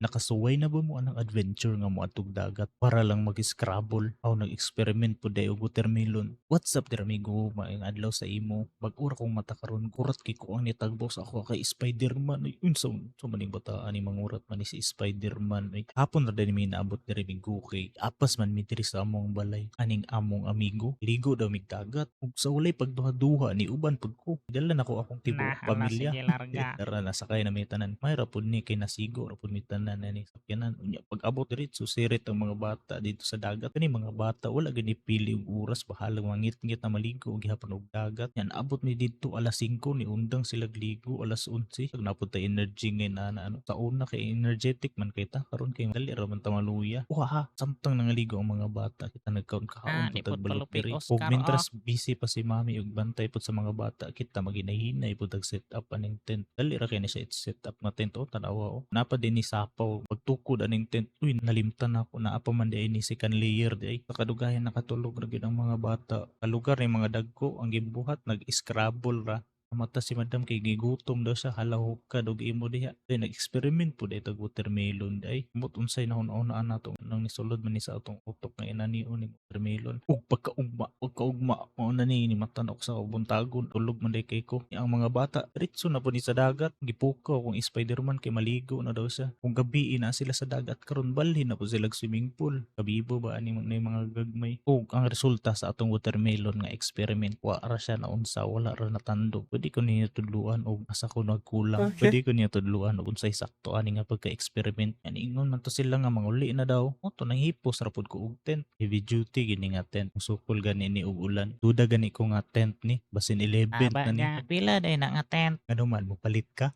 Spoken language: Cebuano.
Nakasuway na ba mo anang adventure nga moadtog dagat para lang mag-scrabble aw nag-experiment pud day og watermelon? What's up dear amigo, maayong adlaw sa imo. Bag-o ra kong mata karon, gurat kay ko ang nitagbo sa ako kay Spiderman. Ay, unsa unsa man ning bataan ni mangurat man ni si Spiderman. Ay, hapon ra din mi naabot diri migo kay apas man mi diri sa among balay aning among amigo. Ligo daw mig dagat ug sa walay pagduha-duha ni uban pud ko. Dala nako akong tibuok Nahala, pamilya. sige larga. Tara, nasakay na mi tanan. May ra pud ni kay nasigo ra pud mi tanan ani sakyanan. Unya pag abot diretso sirit ang mga bata dito sa dagat. Kani mga bata wala gani pili og oras, bahalag mangitngit na maligo og gihapon og dagat. Yan abot mi didto alas 5, ni undang sila ligo alas 11. Pag napud tay energy ngay na ano sa una kay energetic man kay ta, karon kay dali ra man ta maluya. Uha, samtang nangaligo ang mga bata, kita nagkaon Ah, kaon di pud tag pod balot palupi diri. Ug Oscar oh. mintras busy pa si mami og bantay pud sa mga bata, kita maghinay-hinay pud tag set up aning tent. Dali ra kay ni siya set up nga tent oh, tan-awa oh. Naa pa din ni sapaw pagtukod aning tent. Uy, nalimtan nako naa pa man diay ni second layer diay. Sa kadugayan nakatulog ra gyud ang mga bata. Kalugar ni mga dagko ang gibuhat, nag-scrabble ra. Namata si madam kay gigutom daw siya, halahok ka og imo diha. Day nag-experiment pud ay tag watermelon day. Mut unsay nahuna-hunaan nato nang nisulod man ni sa atong utok nga inanion ning watermelon. Ug pagkaugma mao na ni nimatan ako sa buntagon, tulog man day kay ko. Ang mga bata diretso na pud ni sa dagat, gipukaw kung Spiderman kay maligo na daw siya. Kung gabii na sila sa dagat karon, balhin na pud sila swimming pool. Kabibo ba ani ni mga gagmay. Ug ang resulta sa atong watermelon nga experiment, wa ra siya naunsa, wala ra natandog. Pwede ko niya tudluan og asa ko nagkulang. Okay. Pwede ko niya tudluan og unsay sakto ani nga pagka-experiment. Yan ingon man to sila nga manguli na daw. Mo to nanghipos ra pud ko og tent. Heavy duty gini nga tent. Musukol gani ni og ulan. Duda gani ko nga tent ni basin 11 Aba na ni. nga, pila day na nga tent? Ngano man mo palit ka?